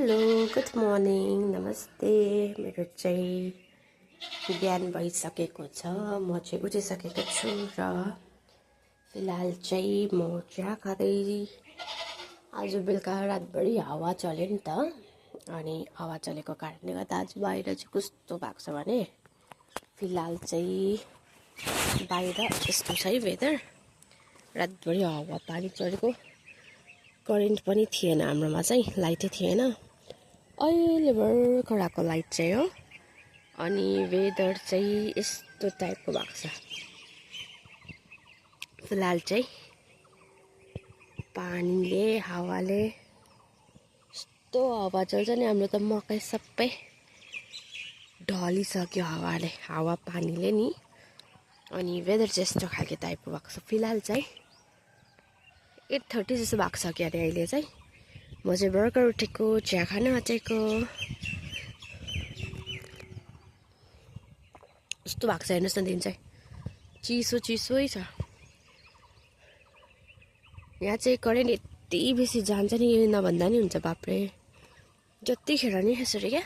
Hello good morning नमस्ते। मेरो चाहिँ बिहान भइसकेको छ। म चाहिँ उठिसकेको छु र फिलहाल चाहिँ म चिया खाँदै आज बेलुका रातभरि हावा चल्यो नि त। अनि हावा चलेको कारणले गर्दा आज बाहिर चाहिँ कस्तो भएको छ भने फिलहाल चाहिँ बाहिर यस्तो छ है वेदर। रातभरि हावा पानी चलेको, करेन्ट पनि थिएन हाम्रोमा, चाहिँ लाइटै थिएन। अहिले भर्खर आएको लाइट चाहिँ हो। अनि वेदर चाहिँ यस्तो टाइपको भएको छ। फिलहाल चाहिँ पानीले हावाले यस्तो हावा चल्छ नि, हाम्रो त मकै सबै ढलिसक्यो हावा पानीले नि। अनि वेदर चाहिँ यस्तो खालको टाइपको भएको छ। फिलहाल चाहिँ 8:30 जस्तो भएको छ कि अरे अहिले चाहिँ। म चाहिँ भर्खर उठेको, चिया खान आँटेको। यस्तो भएको छ हेर्नुहोस् न, दिन चाहिँ चिसै छ। यहाँ चाहिँ करेन्ट यति बेसी जान्छ नि, नभन्दा नि हुन्छ। बाप्रे, जतिखेर नि यसरी क्या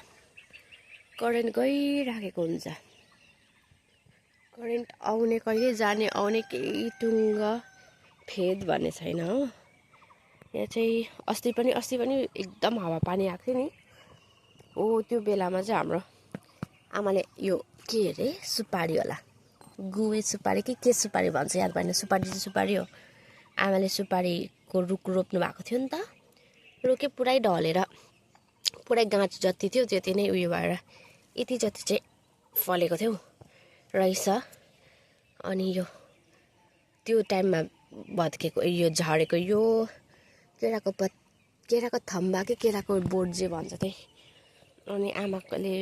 करेन्ट गइराखेको हुन्छ। करेन्ट आउने कहिले जाने, आउने केही टुङ्ग फेद भन्ने छैन हो। यहाँ चाहिँ अस्ति पनि एकदम हावा पानी आएको थियो नि। हो त्यो बेलामा चाहिँ हाम्रो आमाले यो के अरे सुपारी होला, गुवे सुपारी कि के सुपारी भन्छ याद भएन। सुपारी हो। आमाले सुपारीको रुख रोप्नु भएको थियो नि त। रोके पुरै ढलेर पुरै गाँच जति थियो त्यति नै उयो भएर यति जति चाहिँ फलेको थियो रहेछ। अनि यो त्यो टाइममा भत्केको, यो झरेको यो केराको थम्बा कि केराको बोट जे भन्छ त्यही। अनि आमाले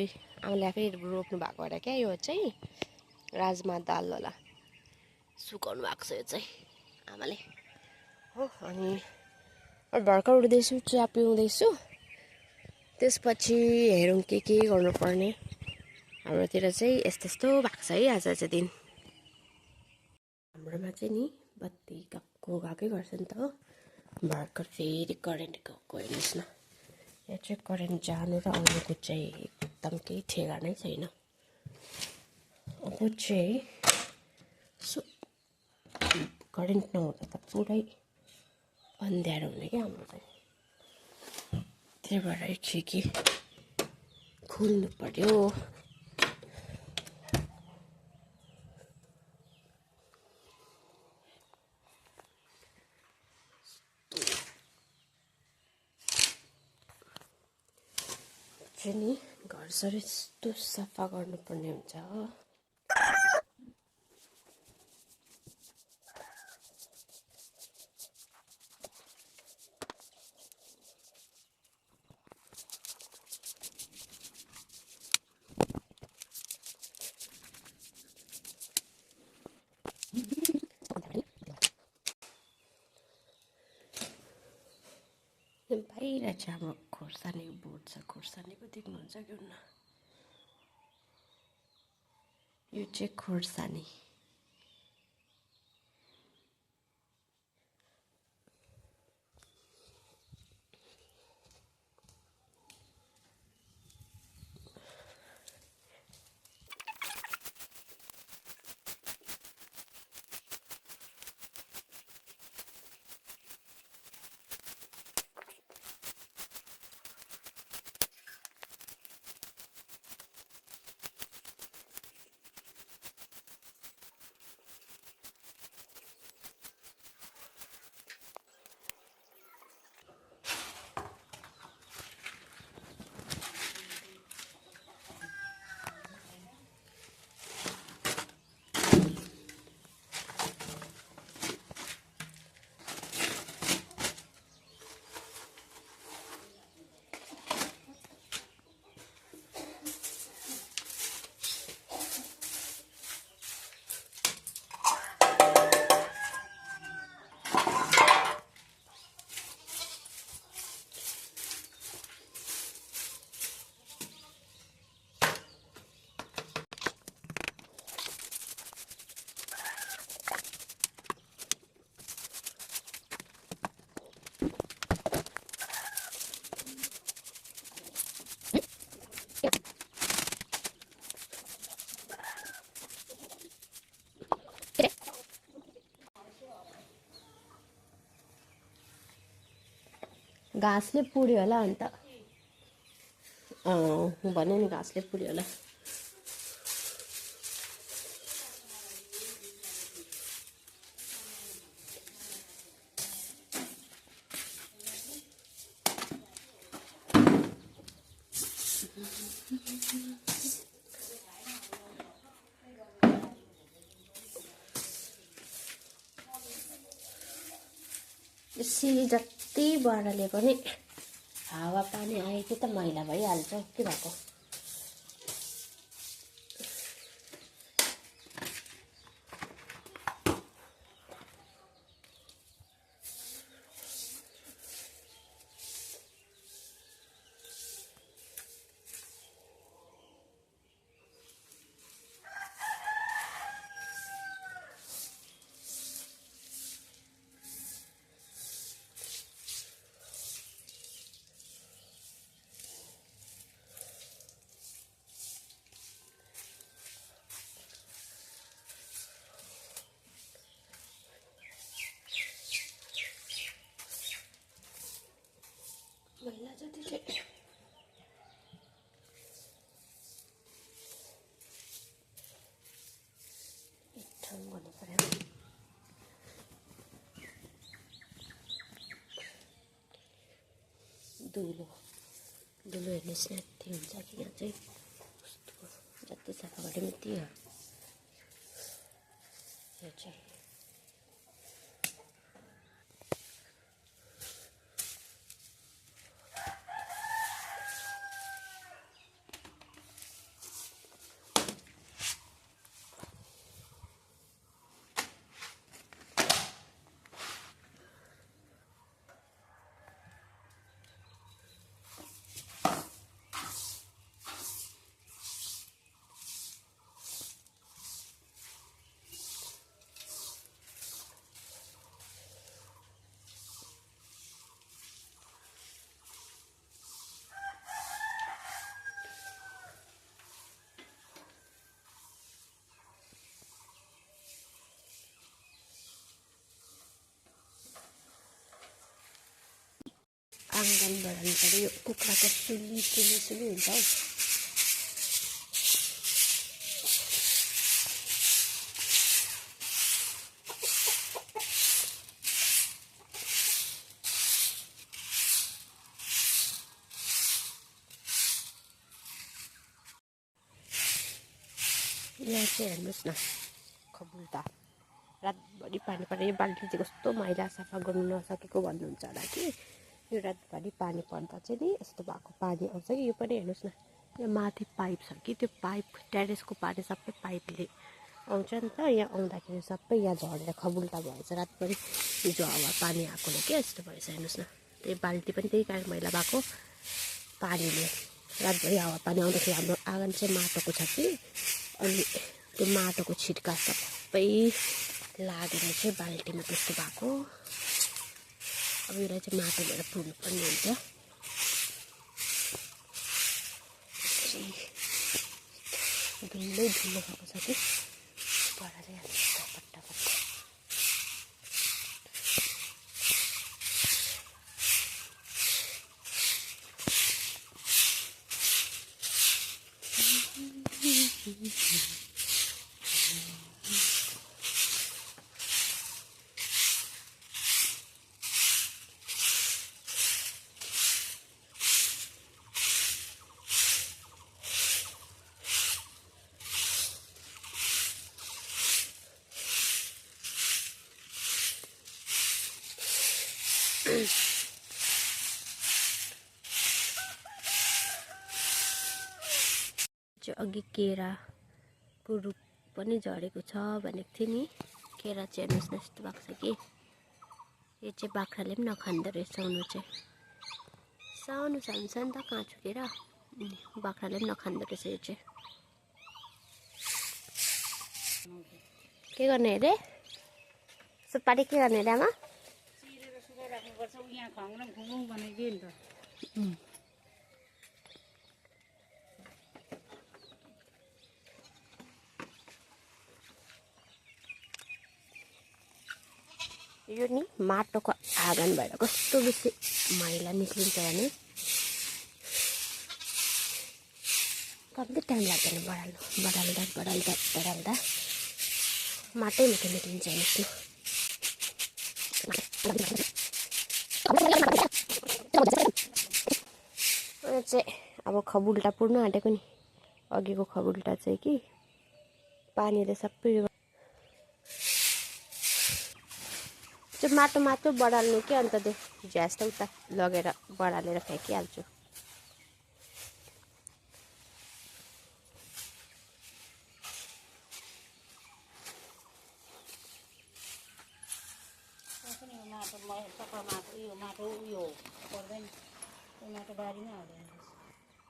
आफै रोप्नु भएको भएर क्या यो चाहिँ राजमा दाल होला, सुकाउनु भएको छ यो चाहिँ आमाले हो। अनि भर्खर उठ्दैछु, चिया पिउँदैछु। त्यसपछि हेरौँ के गर्नुपर्ने। हाम्रोतिर चाहिँ यस्तो भएको छ है आज चाहिँ दिन। हाम्रोमा चाहिँ नि बत्ती गएकै गर्छ नि त हो। भर्खर फेरि करेन्ट गएको हेर्नुहोस् न। यहाँ चाहिँ करेन्ट जानु र आउनुको चाहिँ एकदम केही ठेगानै छैन। अब चाहिँ करेन्ट नहुँदा त पुरै अन्ध्यारो हुने क्या हाम्रो चाहिँ। त्यही भएर खिड्की खोल्नु पर्यो। चाहिँ नि घरसर यस्तो सफा गर्नुपर्ने हुन्छ। बाहिर चाहिँ हाम्रो खोर्सानीको बोट छ। खोर्सानीको देख्नुहुन्छ कि हुन्न? यो चाहिँ खोर्सानी। घाँसले पुऱ्यो होला अन्त भने नि घाँसले पुऱ्यो होला। यसरी जति बढाले पनि हावा पानी आए कि त मैला भइहाल्छ के भएको। मैला जति चाहिँ ठाउँ गर्नु पर्यो। धुलो हेर्नुहोस् न यति हुन्छ कि यहाँ चाहिँ कस्तो जति सफा गरे पनि त्यही हो। यो चाहिँ आँगन बढाउनु पर्यो। यो कुखुराको सुली हुन्छ हौ। यहाँ चाहिँ हेर्नुहोस् न खबुल्ता रातभरि पानी पर्यो। यो बाल्टी चाहिँ कस्तो मैला सफा गर्नु नसकेको भन्नुहुन्छ होला कि। यो रातभरि पानी पर्दा चाहिँ नि यस्तो भएको पानी आउँछ कि। यो पनि हेर्नुहोस् न यो माथि पाइप छ कि त्यो पाइप टेरेसको पानी सबै पाइपले आउँछ नि त। यहाँ आउँदाखेरि सबै यहाँ झरेर खबुल्ता भएछ रातभरि हिजो हावा पानी आएकोले क्या यस्तो भएछ। हेर्नुहोस् न त्यही बाल्टी पनि त्यही कारण मैला भएको पानीले। रातभरि हावा पानी आउँदाखेरि हाम्रो आँगन चाहिँ माटोको छ कि अनि त्यो माटोको छिट्का सबै लागेर चाहिँ बाल्टीमा त्यस्तो भएको। अब यसलाई चाहिँ माटो लिएर पुर्नुपर्ने हुन्छ। धुलै भएको छ कि बढाले पट्टा पट्टा। चाहिँ अघि केराको रुख पनि झरेको छ भनेको थिएँ नि। केरा चाहिँ हेर्नुहोस् न यस्तो भएको छ कि। यो चाहिँ बाख्राले पनि नखाँदो रहेछ। साउनु चाहिँ सानो सानो छ नि त काँचो केरा, बाख्राले पनि नखाँदो रहेछ। यो चाहिँ के गर्ने अरे सुपारी के गर्ने अरे आमा? चिरेर सुकाइ राख्नुपर्छ। यहाँ खङ्ग्रम खुङ्गुङ भनेको नि त। यो नि माटोको आँगन भएर कस्तो बेसी मैला निस्किन्छ भने कति टाइम लाग्दैन बढाल्दा माटै मात्रै निस्किन्छ निस्क्नु। चाहिँ अब खबुल्टा पुर्नु आँटेको नि, अघिको खबुल्टा चाहिँ कि पानीले सबै चाहिँ माटो बढाल्नु कि अन्त त्यो झ्यास त उता लगेर बढालेर फ्याँकिहाल्छु।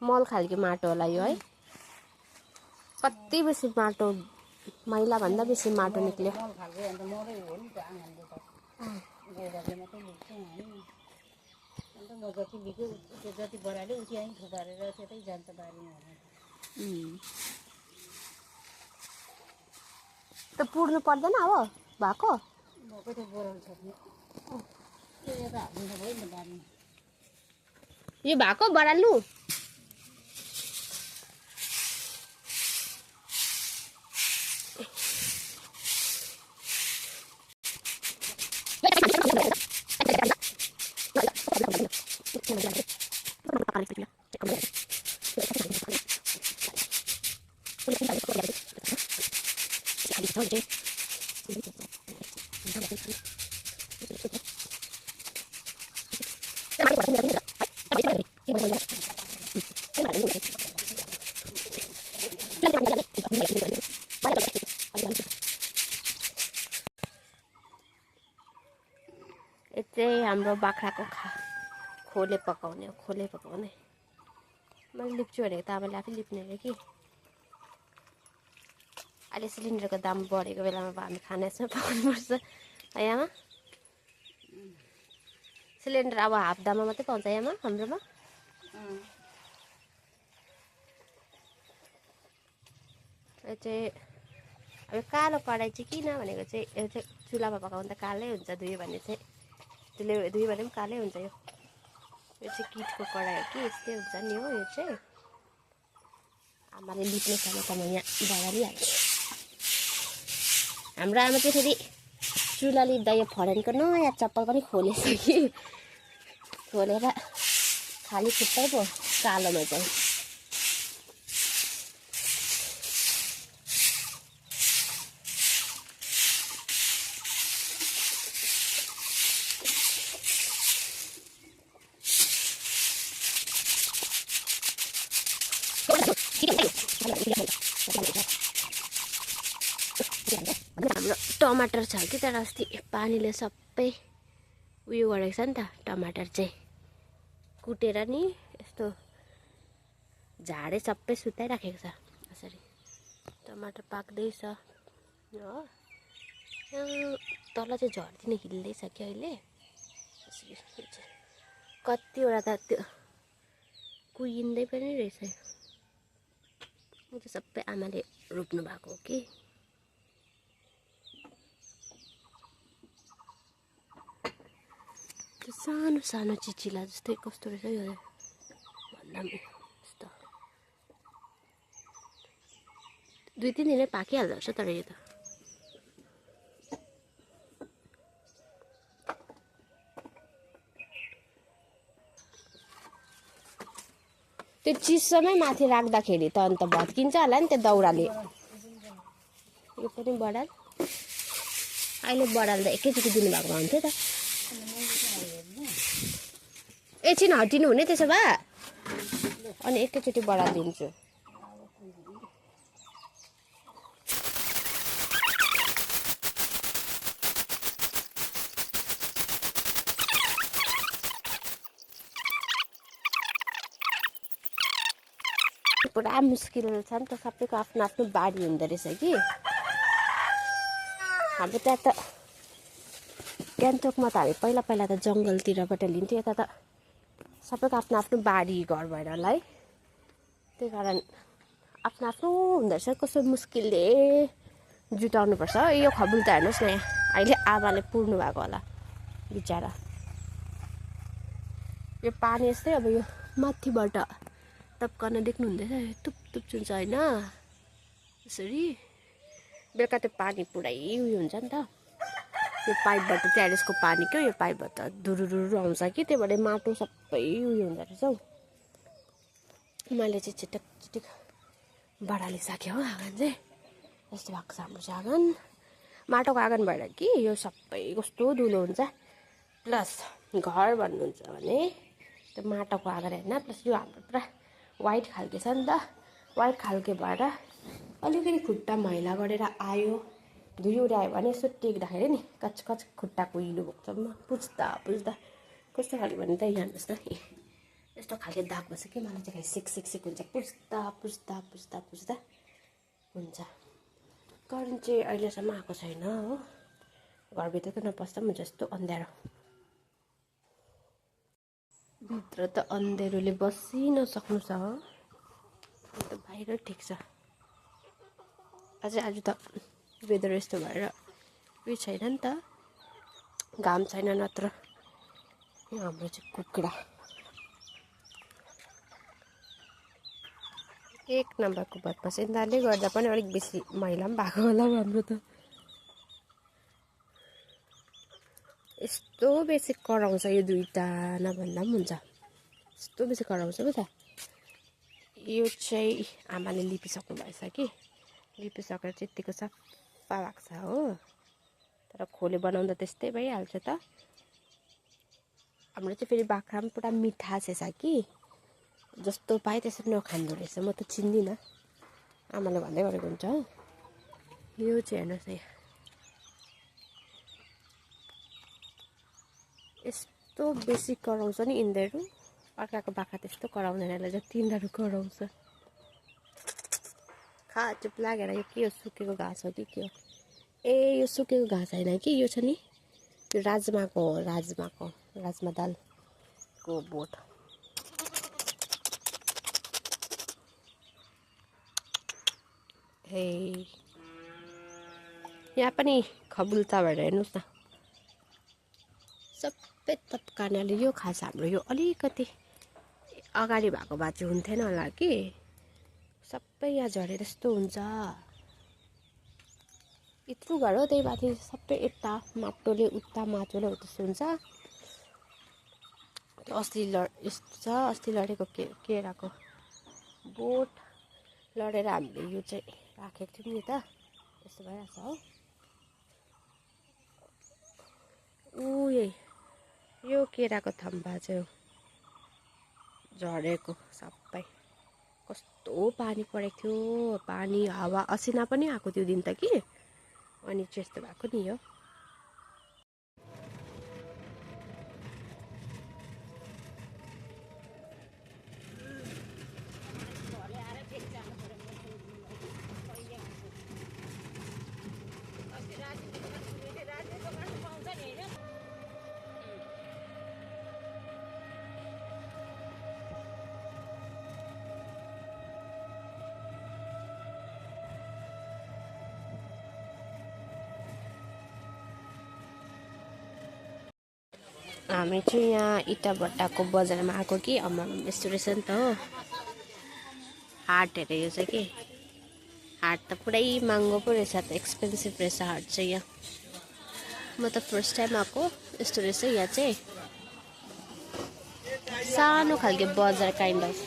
मल खालको माटो होला यो है। कति बेसी माटो, मैला भन्दा बेसी माटो निक्ल्यो। त पुर्नु पर्दैन अब भएको यो भएको बढाल्नु। चाहिँ हाम्रो बाख्राको खोले पकाउने मैले लिप्छु भनेको त आमाले आफै लिप्ने अरे कि। अहिले सिलिन्डरको दाम बढेको बेलामा अब हामी खाना यसमा पकाउनुपर्छ है आमा। सिलिन्डर अब हाफ दाममा मात्रै पाउँछ आमा हाम्रोमा। यो चाहिँ अब कालो कराई चाहिँ किन भनेको चाहिँ यो चाहिँ चुलामा पकाउँदा कालै हुन्छ, धुयो भने चाहिँ त्यसले धुयो भने पनि कालै हुन्छ। यो चाहिँ किटको कराई हो कि यस्तै हुन्छ नि हो। यो चाहिँ आमाले लिप्ने समय त म यहाँ बढालिहाल्छु। हाम्रो आमा चाहिँ फेरि चुला लिप्दा यो फरेनको नयाँ चप्पल पनि खोलेछ कि, खोलेर खाली खुट्टै पो कालोमा चाहिँ। हाम्रो टमाटर छ कि तर अस्ति पानीले सबै उयो गरेको छ नि त। टमाटर चाहिँ कुटेर नि यस्तो झाडे सबै सुताइराखेको छ यसरी। टमाटर पाक्दैछ हो, तल चाहिँ झर्दिने हिल्दैछ कि अहिले। कतिवटा त त्यो कुहिँदै पनि रहेछ। यो चाहिँ सबै आमाले रोप्नु भएको हो कि। त्यो सानो सानो चिचिला जस्तै कस्तो रहेछ यो भन्दा पनि यस्तो 2-3 दिनै पाकिहाल्दो रहेछ तर यो त। त्यो चिसोमै माथि राख्दाखेरि त अन्त भत्किन्छ होला नि त्यो दाउराले। यो पनि बढाल, अहिले बढाल्दा एकैचोटि दिनुभएको हुन्थ्यो त। एकछिन हटिनु हुने त्यसो भए, अनि एकैचोटि बढालिदिन्छु। पुरा मुस्किल छ नि त, सबैको आफ्नो आफ्नो बारी हुँदो रहेछ कि। हाम्रो त्यहाँ त गान्तोकमा त हामी पहिला त जङ्गलतिरबाट लिन्थ्यो, यता त सबैको आफ्नो आफ्नो बारी घर भएर होला है। त्यही कारण आफ्नो आफ्नो हुँदो रहेछ। कस्तो मुस्किलले जुटाउनुपर्छ। यो खबुल त हेर्नुहोस् न, यहाँ अहिले आमाले पुर्नु भएको होला। बिचरा। यो पानी यस्तै अब यो माथिबाट टपक्न देख्नुहुँदैछ तुप तुप चुन्छ होइन यसरी। बेलुका त्यो पानी पुरै उयो हुन्छ नि त, यो पाइपबाट ट्यारेसको पानी क्या, यो पाइपबाट धुरुरुरु आउँछ कि, त्यही भएर माटो सबै उयो हुँदो रहेछ हौ। मैले चाहिँ छिटक छिटक बढालिसक्यो हो आँगन चाहिँ, यस्तो भएको छ हाम्रो चाहिँ आँगन। माटोको आँगन भएर कि यो सबै कस्तो धुलो हुन्छ, प्लस घर भन्नुहुन्छ भने त्यो माटोको आँगन होइन, प्लस यो हाम्रो पुरा वाइट खालके छ नि त, वाइट खालके भएर अलिकति खुट्टा मैला गरेर आयो धुयोले आयो भने यसो टेक्दाखेरि नि कचकच खुट्टाको इलो भएको छ। म पुज्दा पुज्दा कस्तो खाले भने त यहाँ हेर्नुहोस् न, यस्तो खालके दाग बस्छ कि मलाई चाहिँ सिक सिक सिक हुन्छ पुज्दा पुज्दा पुज्दा पुज्दा हुन्छ। करेन्ट चाहिँ अहिलेसम्म आएको छैन हो, घरभित्र त नपस्दा पनि हुन्छ यस्तो अँध्यारो, भित्र त अँध्यारोले बसी नसक्नु छ हो, अन्त बाहिर ठिक छ। अझै आज त वेदर यस्तो भएर उयो छैन नि त, घाम छैन, नत्र हाम्रो चाहिँ कुखुरा एक नम्बरको बदमास। यिनीहरूले गर्दा पनि अलिक बेसी मैला पनि भएको होला हौ हाम्रो त। यस्तो बेसी कराउँछ यो दुईवटा नभन्दा पनि हुन्छ, यस्तो बेसी कराउँछ पो त। यो चाहिँ आमाले लिपिसक्नु भएछ कि, लिपिसकेर चाहिँ यत्तिको सफा भएको छ हो, तर खोले बनाउँदा त्यस्तै भइहाल्छ त। हाम्रो चाहिँ फेरि बाख्रा पनि पुरा मिठा छ कि, जस्तो पाए त्यसरी नखाँदो रहेछ, म त चिन्दिनँ, आमाले भन्दै गरेको हुन्छ हो। यो चाहिँ हेर्नुहोस् न, यस्तो बेसी कराउँछ नि यिनीहरू, अर्काको बाख्रा त्यस्तो कराउँदैन यसलाई जति यिनीहरू कराउँछ। खा चुप लागेर, यो के हो सुकेको घाँस हो कि के हो? ए यो सुकेको घाँस होइन कि, यो छ नि यो राजमाको हो, राजमा दालको बोट। हे यहाँ पनि खबुल्ता भएर हेर्नुहोस् न, सबै तत्कालले यो खास हाम्रो यो अलिकति अगाडि भएको भए चाहिँ हुन्थेन होला कि, सबै यहाँ झरेर यस्तो हुन्छ। यत्रो घर हो, त्यही माथि सबै यता माटोले उता माटोले हो त्यस्तो हुन्छ। त्यो यस्तो छ, अस्ति लडेको केराको बोट लडेर हामीले यो चाहिँ राखेको थियौँ नि त, यस्तो भइरहेछ हो। यो केराको थम्बा चाहिँ झरेको सबै, कस्तो पानी परेको थियो, पानी हावा असिना पनि आएको त्यो दिन त कि, अनि चाहिँ यस्तो भएको नि हो। हामी चाहिँ यहाँ इटाभट्टाको बजारमा आएको कि, यस्तो रहेछ नि त हो, हाट हेरेको छ कि, हाट त पुरै महँगो पो रहेछ त, एक्सपेन्सिभ रहेछ हाट चाहिँ यहाँ। म त फर्स्ट टाइम आएको, यस्तो रहेछ यहाँ चाहिँ सानो खालके बजार काइन्ड अफ।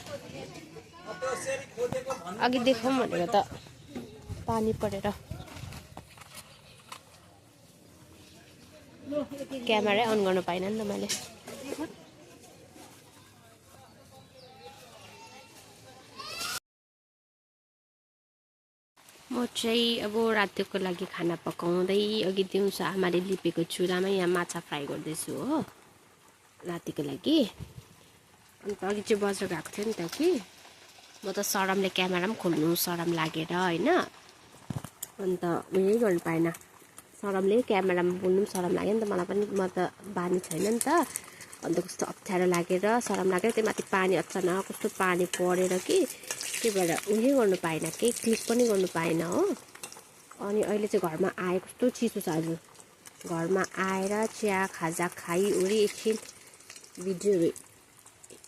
अघि देखाउँ भनेको त पानी परेर क्यामेरै अन गर्नु पाइनँ नि त मैले। म चाहिँ अब रातिको लागि खाना पकाउँदै अघि दिउँसो आमाले लिपेको चुलामा यहाँ माछा फ्राई गर्दैछु हो रातिको लागि। अन्त अघि चाहिँ बजार गएको थियो नि त कि, म त सरमले क्यामेरा पनि खोल्नु सरम लागेर होइन, अन्त उयो गर्नु पाएन, सरमले क्यामेरामा बोल्नु पनि सरम लाग्यो नि त, मलाई पनि, म त बानी छैन नि त, अन्त कस्तो अप्ठ्यारो लागेर सरम लागेर, त्यो माथि पानी अचानक कस्तो पानी परेर कि, त्यही भएर उयो गर्नु पाएन, केही क्लिक पनि गर्नु पाएन हो। अनि अहिले चाहिँ घरमा आए कस्तो चिसो छ आज, घरमा आएर चिया खाजा खाइवरी एकछिन भिडियोहरू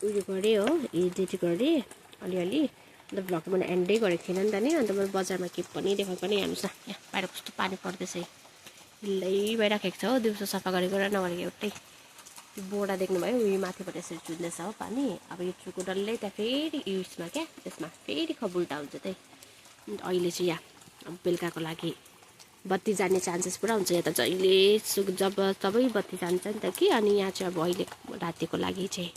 उयो गरेँ हो, एडिट गरेँ अलिअलि। अन्त भ्लग त मैले एन्डै गरेको थिइनँ नि त नि। अन्त मैले बजारमा के पनि देखाएको पनि हेर्नुहोस् न, यहाँ बाहिर कस्तो पानी पर्दैछ, हिल्लै भइराखेको छ हो। दिउँसो सफा गरेको र नगरेको एउटै। बोडा देख्नुभयो, उयो माथिबाट यसरी चुन्दैछ हो पानी। अब यो चुको डल्लै त्यहाँ फेरि उयसमा क्या त्यसमा फेरि खबुल्टा हुन्छ त्यही। अन्त अहिले चाहिँ यहाँ अब बेलुकाको लागि बत्ती जाने चान्सेस पुरा हुन्छ। यहाँ त जहिले जब तबै बत्ती जान्छ नि त कि। अनि यहाँ चाहिँ अब अहिले रातिको लागि चाहिँ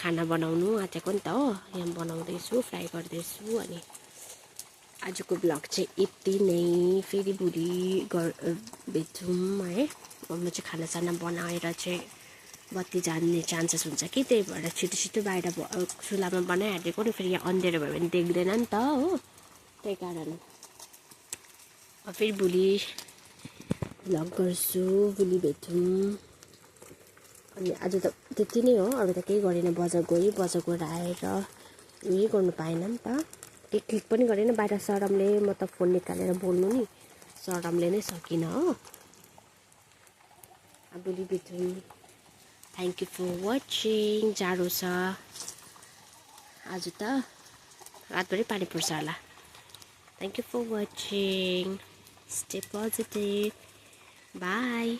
खाना बनाउनु आँटेको नि त हो। यहाँ बनाउँदैछु, फ्राई गर्दैछु। अनि आजको ब्लग चाहिँ यति नै। फेरि भोलि भेटौँ है। म चाहिँ खानासाना बनाएर चाहिँ बत्ती जान्ने चान्सेस हुन्छ कि, त्यही भएर छिटो छिटो बाहिर चुलामा बनाइहालेको नि। फेरि यहाँ अँध्यारो भयो भने देख्दैन नि त हो, त्यही कारण। फेरि भोलि भ्लग गर्छु, भोलि भेटौँ। अनि आज त त्यति नै हो, अरू त केही गरेन। बजार गएँ, बजार गएर आएर उयो गर्नु पाएन नि त, केही क्लिक पनि गरेन। बाहिर सरमले म त फोन निकालेर बोल्नु नि सरमले नै सकिनँ हो। अब भोलि भेटौँ। Thank you for watching. जाडो छ आज त, रातभरि पानी पर्छ होला। Thank you for watching. Stay positive. Bye.